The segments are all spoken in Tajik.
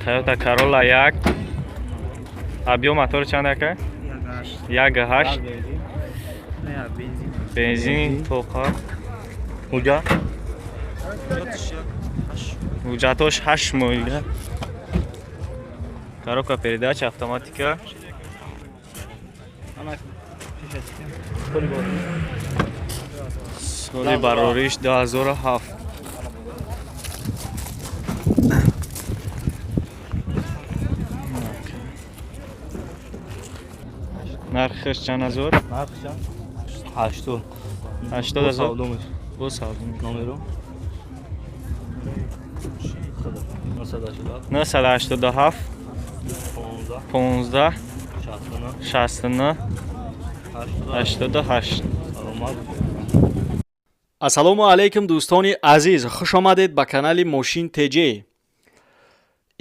Toyota Corolla 1. Объём мотор чанд, ака? 1,8. Бензин тоқа. Ҳуҷҷат? Ҳуҷҷатош 8 моҳига. Коробка передач автоматика. Соли барориш 2007. Нархаш чанд ҳазор? Нархш 80. 80 ҳазор. Савдо мешавад. Бо савдо. Номеро 987 987 15 15 69 69 88. 88. Саломат. Ассалому алайкум, дӯстони азиз, хуш омадед ба канали Мошин Тҷ.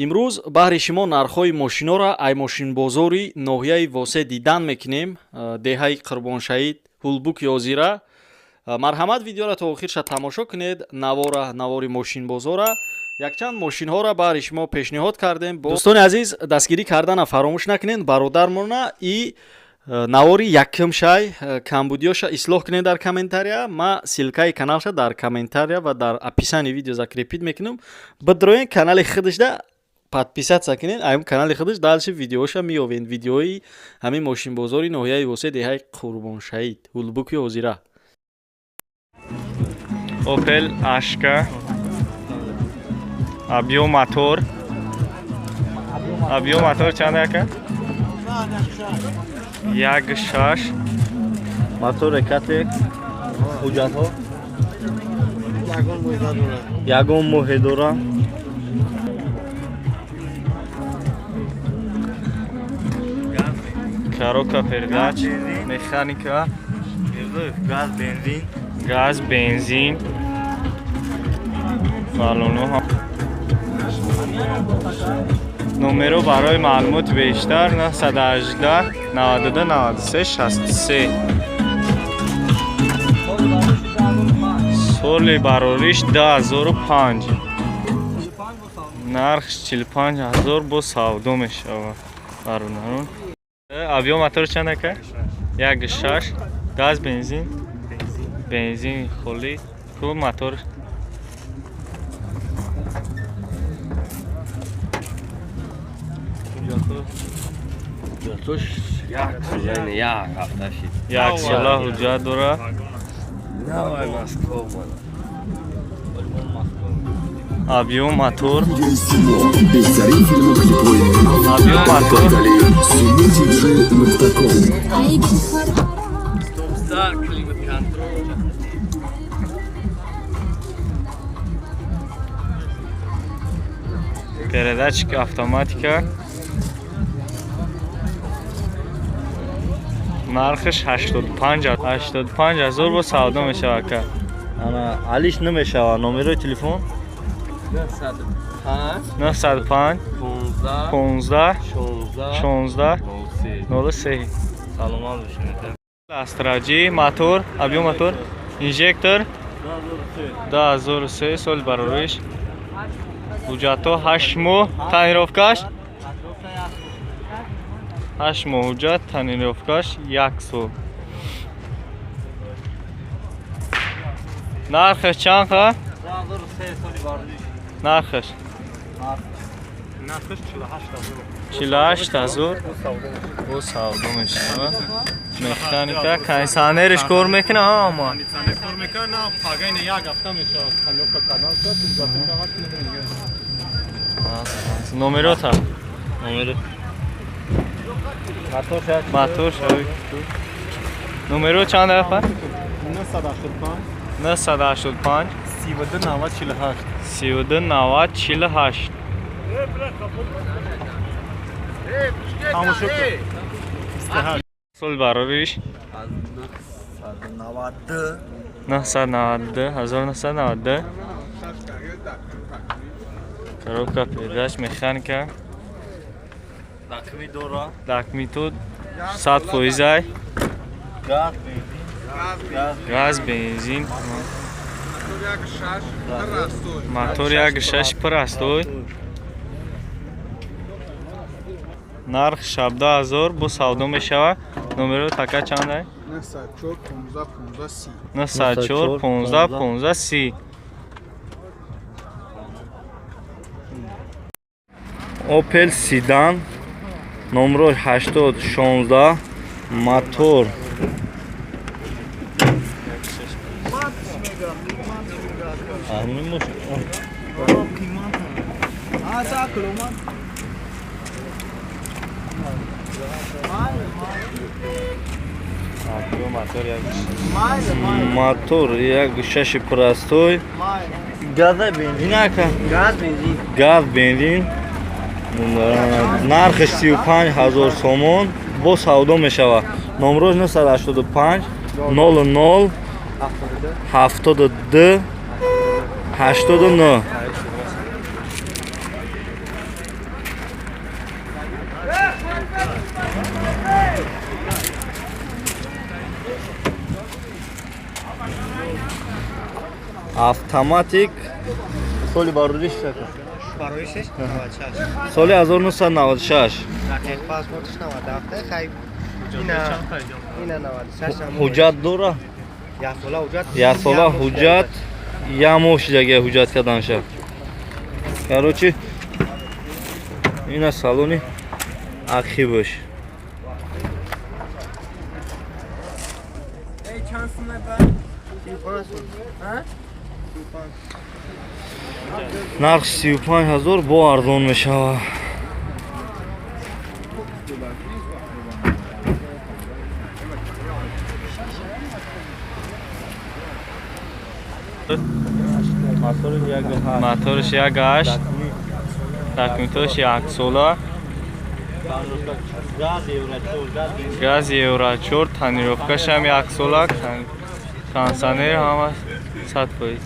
Имрӯз баҳри шумо нархҳои мошинҳоро ай мошинбозори ноҳияи Восе дидан мекунем, деҳаи Қурбоншаҳид, Ҳулбуки ҳозира. Марҳамат, видеоро то охирша тамошо кунед. Навора, навори мошинбозора, якчанд мошинҳоро баҳри шумо пешниҳод кардем. Дӯстони азиз, дастгирӣ кардана фаромӯш накунед бародармона и навори якумшай камбудиёша ислоҳ кунед дар комментария. Ма ссылкаи каналша дар комментария ва дар описании видео закрепить мекунам. Бидроен канали худашда подписаться кунед, ай канали худаш дальше видеоша меёвед, видеои ҳамин мошинбозори ноҳияи Восе, деҳаи Қурбоншаҳид, Ҳулбуки ҳозира. Opel Ashka. Объём мотор. Объём мотор чанд, ака? 1,6. Мотор Экатек. Ҳуҷҷатҳо ягон моҳе дора. Коробка передач, механика, Газ, бензин. Газ, бензин. Баллоно. Номеро барои маълумоти бештар 918 92 93 63. Соли барориш 2005. Нарх 45 ҳазор, бо савдо мешавад. Бародарон. Объём мотор чанд, ака? 1,6. Газ, бензин? Бензин холӣ. Ку мотор? Ҳуҷҷатош як сола, як ҳафта шид. Як сола ҳуҷҷат дора. Навай Москва омада. Объём мотор. Беҳтарин филму клипҳои Объём мотор. Сунитиджи.ком. Стоп-старт, климат контроль. Передатчик автоматика. Нархаш 85 85 ҳазор, бо савдо мешавад, ака. Ана алиш намешава. Номерои телефон 905 905 15 15 16 16 03. 03. Саломат бошед. Астра J, мотор, объём мотор, инжектор 2003 сол барориш. Ҳуҷҷатҳо 8 моҳ, тонировкаш 8 моҳ ҳуҷҷат, тонировкаш 1 сол. Нархаш чанд ха? 2003 соли барориш. Нархаш Нархаш 48 000. 48 ҳазор, бо савдо мешавад. Механика, кондиционериш кор мекунад ҳама. Кондиционер кор мекунад, на пагайна як ҳафта мешавад. Тонировка кардан шуд, ҳуҷҷатҳояш мекунад. Номерота? Номери мотор шояд. Мотор шавӣ. Номеро чанд дафъа? 985 985 32 90 48. 32 90 48. Тамошо кун. 28. Соли барориш? 92. 992, 1992. Коробка передач механика. Дакми дора. Дакмиту 100 фоизай. Газ, бензин. Газ, бензин. Мотор 1,6 простой. Нарх 17 000 бо савдо мешавад. Номеро така чанд? 904 15 15 30. 904 15 15 30. Opel Sedan номро 80 16 мотор. Мотор як шаши простой. Газа бензин ака? Газ бензин. Газ бензин. Нархш 35 000 сомон бо савдо мешавад. Номрош 985 00 72 89. Автоматик соли барориш чака? Бароишеш 96. Соли 1996. Рақиқ паспортш 97 хай. Ина ина 96 ам. Ҳуҷҷат дора? Як сола ҳуҷҷат. Як сола ҳуҷҷат, як моҳ шидаги ҳуҷҷат карданша. Короче, ина салони ақибаш. Эй, чанд сум ба? 35 сум. Ҳа? 35. Нарх 35 000 бо арзон мешавад. Моторш як ҳашт, документош як сола, газ евро чор, тонировкашам як сола, кондиционер ҳама 100%.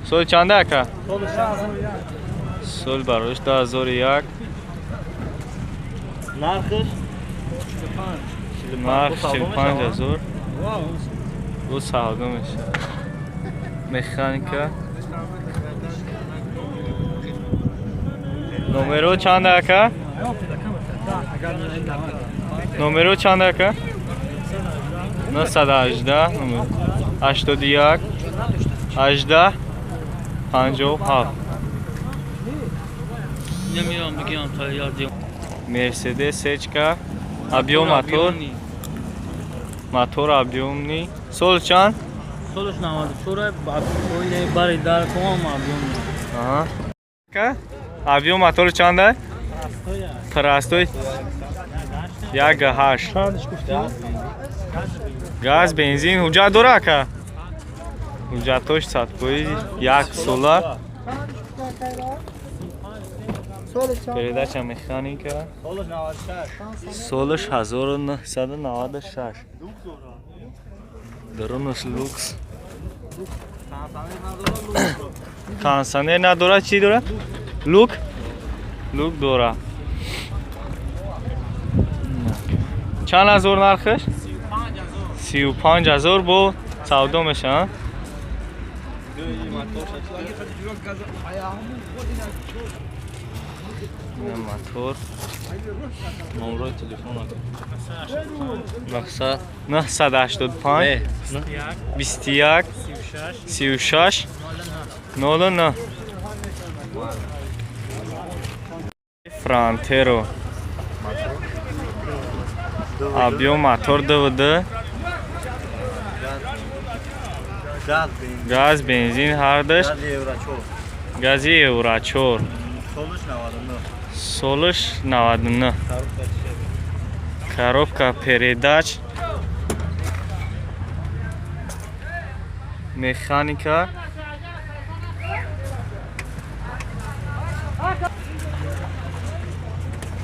Соли чанда ака? Сол барош 2001. Нархш? Нарх 45 000. Бо савдо мешавад. Механика. Номеро чанда ака? Номеро чанда ака? 918 номер 81 18 57. Мерседес сечка объем мотор, мотор объемный. Сол чанд? Солаш 94, оилаи бари дар комам объемный. Аҳа. Ка? Объем мотор чанда? Простой. Як ҳашт. Газ, бензин, ҳуҷҷат дора ака? Ҳуҷҷатош 100%, як сола. Передача механика. Солаш 1996. Дарунаш люкс. Кондиционер надорад, чӣ дорад? Люк? Люк дора. Чанд ҳазор нархаш? 35 000 бо савдо мешавад. Мотор. Номрои телефон 900 985 21 36 09. Фронтеро. Объем мотор ДВД. Газ, бензин ҳардаш. Гази евро 4. Солаш 99. Коробка передач. Механика.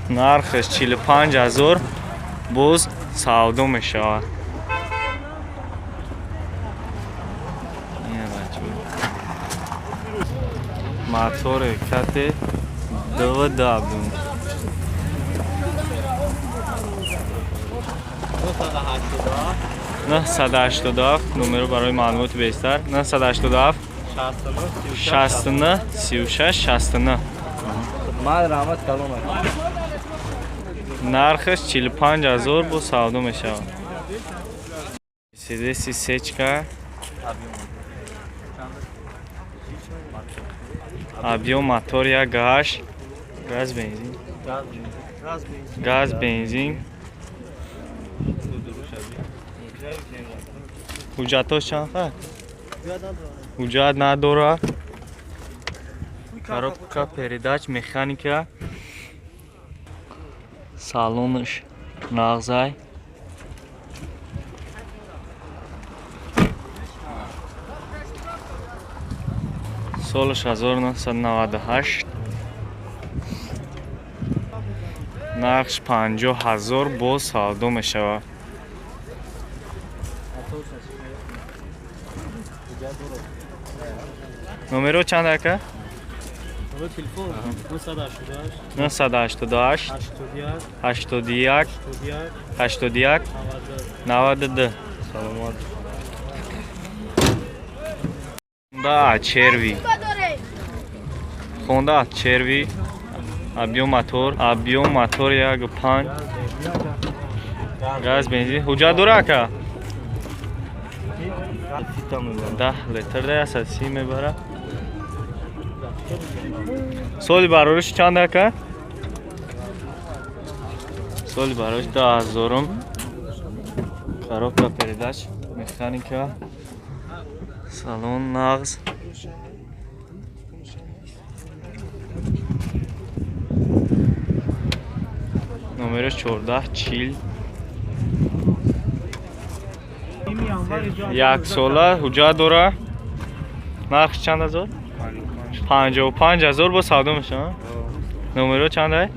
Нархаш 45 000 боз савдо мешавад. Мотори кате ДВД объем. 987 номеро барои маълумоти бештар 987 69 36 69. Ман раҳмат калом. Нархаш 45 000 бо савдо мешавад. Мерседеси сечка. Объём мотор 1,8. Газ бензин. Газ бензин. Ҳуҷҷатош чанд хат? Ҳуҷҷат надорад. Коробка передач механика. Салонаш нағзай. Солаш 1998. Нархш 50 000 боз савдо мешавад. Номеро чанд ака? 988 81 81 92. Саломат. Honda HR-V. Honda HR-V. Объём мотор, объём мотор 1,5. Газ бензин. Ҳуҷҷат дора ака? 10 литр да 130 мебара. Соли барориш чанд ака? Соли барориш 2000. Коробка передач, механика. Салон нағз. Номераш 14 40. Як сола ҳуҷҷат дора. Нархш чанд ҳазор? 55 000 бо савдо мешавад. Номеро чанд ай?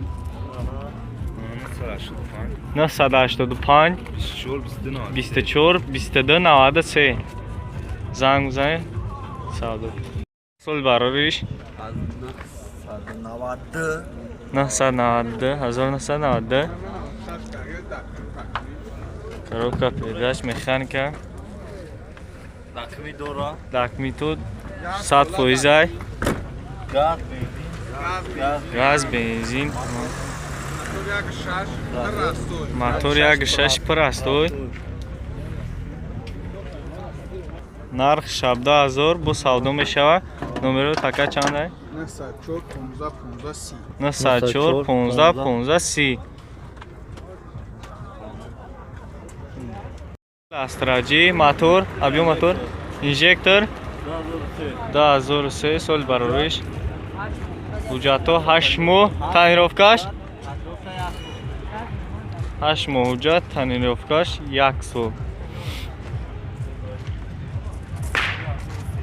985 24 22 93. Занг бизанед. Савдо. Соли барориш 992 1992. Коробка передач механика. Дакми дора. Дакмито 100% ай. Газ бензин. Газ бензин. Мотор 1,6 простой. Нарх 17 000 бо савдо мешавад. Номеро така чанд ай? 904 15 15 30. 904 15 15 30. Астра J мотор, объём мотор, инжектор 2003 соли барориш. Ҳуҷҷатҳо 8 моҳ, тонировкаш 8 моҳ ҳуҷҷат, тонировкаш 1 сол.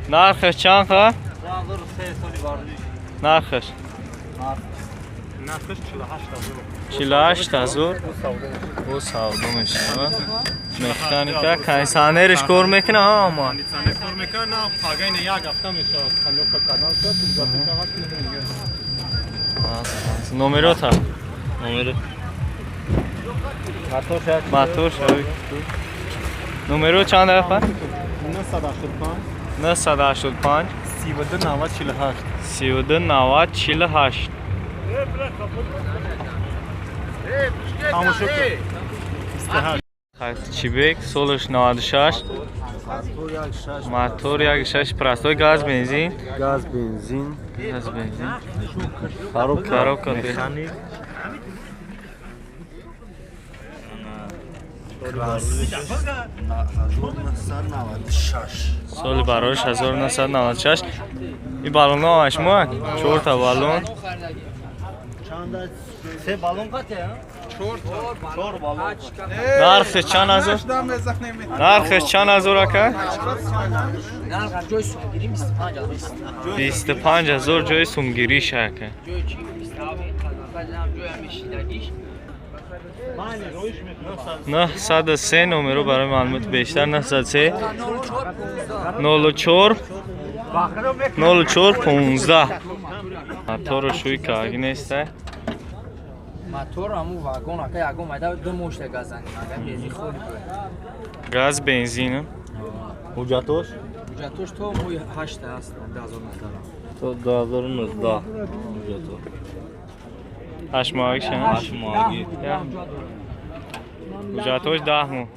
Нархаш чанд ха? 2003 соли барориш. Нархаш Нархаш 48 000. 48 000 бо савдо мешавад. Механика, кондиционериш кор мекунад ҳама. Кондиционер кор мекунад, на пага ина як ҳафта мешавад. Калёка кардан шуд, ҳуҷҷатҳо мегирад. Номерота. Номеро. Мотор шояд. Мотор шояд. Номеро чанд дафъа? 985 985 32 90 48. 32 90 48. Тамошо кун. 28. Чибек солаш 96. Мотор 1,6 простой, газ бензин. Газ бензин. Газ бензин. Коробка. Коробка механик. Соли барош 1996. И баллонҳо ҳашмо? Чорта баллон. Се баллон қате, а? Чор баллон. Нархи чанд ҳазор? Нархи чанд ҳазор ака? Нарх ҷои сумгирӣ 25 ҳазор. 25 000 ҷои сумгириш ака. Ҷои чи 27 ҷои ҳамешидагиш. 903 номеро барои маълумоти бештар 903 04 04 15. Мотору шӯи каги неста. Мотор ҳамун вагон ака ягон майда ду мошта газаним ага бензин холи буд. Газ бензин. Ҳуҷҷатош? Ҳуҷҷат Ҳуҷҷатош то моҳи 8 ҳаст, 2019. То 2019 ҳуҷҷато. 8 моҳагиша? 8 моҳагӣ. Ҳуҷҷатош 10 моҳ.